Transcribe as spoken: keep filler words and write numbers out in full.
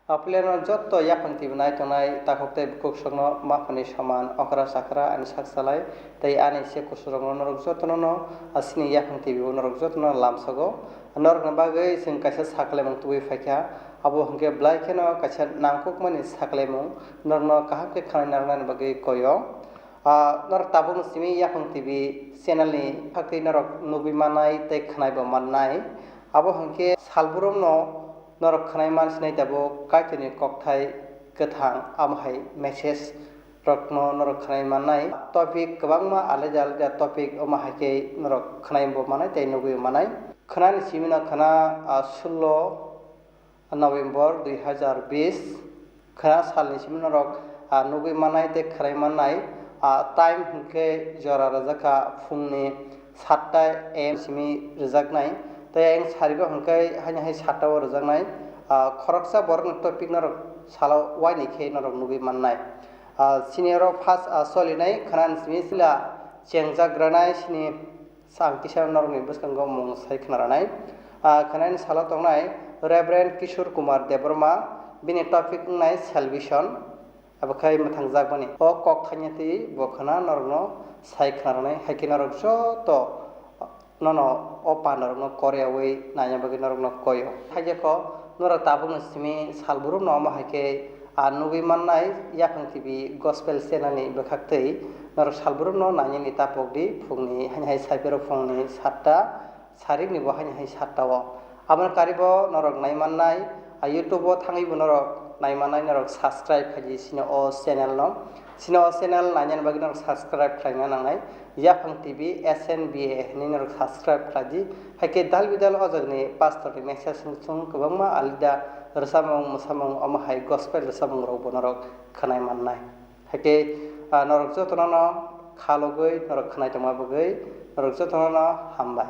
Apuilano joto yaphang T V nai tongnai takhuk tei bukhuk sokno maphani soman okra chakra ani sak salai tei ani se kusurokno norok jotono no asini yaphang T V o norok jotono lamsogo. Norokni bagwi chwng kaisa saklemung tubui phaikha, abo hwnkhe belai kheno kaisa nangkukmani saklemung norokno kaham khe khanai narwknani bagwi koyo. Ah, norok tabukni simi yaphang T V channel ni phakwi norok nugwi mannai tei khwnaibo mannai. Abo hwnkhe salbrumno norok khwnai mansinai tabuk Kaitorni kokthai kwthang, amo hai message rokno norok khwnai mannai. Topic kwbangma alada alada topic, omo hai khe norok khwnaibo mannai tei nugwi mannai. Khwnani simino khwna, ah, sullo November dui hazar bis, khwna salni simi norok, ah, nugwi mannai tei khwnai mannai. Ah, time hwnkhe jora rwjakha phungni satta A M simi rwjaknai. Tei ayang sarigo hwnkhe haini hai satta o rwjaknai. Ah, khoroksa borokni topic norok salo uaini khe norok nugwi mannai. Ah, sini oro first, ah, solinai khwnani simi sila chengjak rwnai sini Sa ang kisa norokni bwskango mung sai khna rwnai. Ah, khnaini salo tongnai Reverend Kishore Kumar Debbarma, bini topic wngnai Salvation, abo khai mwthangjakmani. O kok thangya twi bo khna norokno sai khna rwnai, hai khe norok joto nono o pandarokno koriyaui naina bagwi norokno koyo. Haikhe kho norok tabukni simi salbrumno omo hai khe, ah, nugwi mannai yaphang T V Gospel channel ni bwkhaktwi norok salbrumno nainani tapok di, phungni haini hai sai phiro phungni satta sarikni bo haini hai satta o. Aboni karibo norok nai mannai, ah, YouTube o thangwi bo norok nai mannai, norok subscribe khai di sini o channel no. Sini o channel nainani bagwi norok subscribe khlaina nangnai. Yaphang T V S N B A hinwi norok subscribe khlai di. Hai khe dal bidal o jagni pastor ni message sung sung kwbangma alida rwchapmung mwsamung omo hai gospel rwchapmung rok bo norok khwnai mannai. Hai khe, ah, norok jotono no khalogwi norok khwnai tongma bagwi norok jotono no hambai.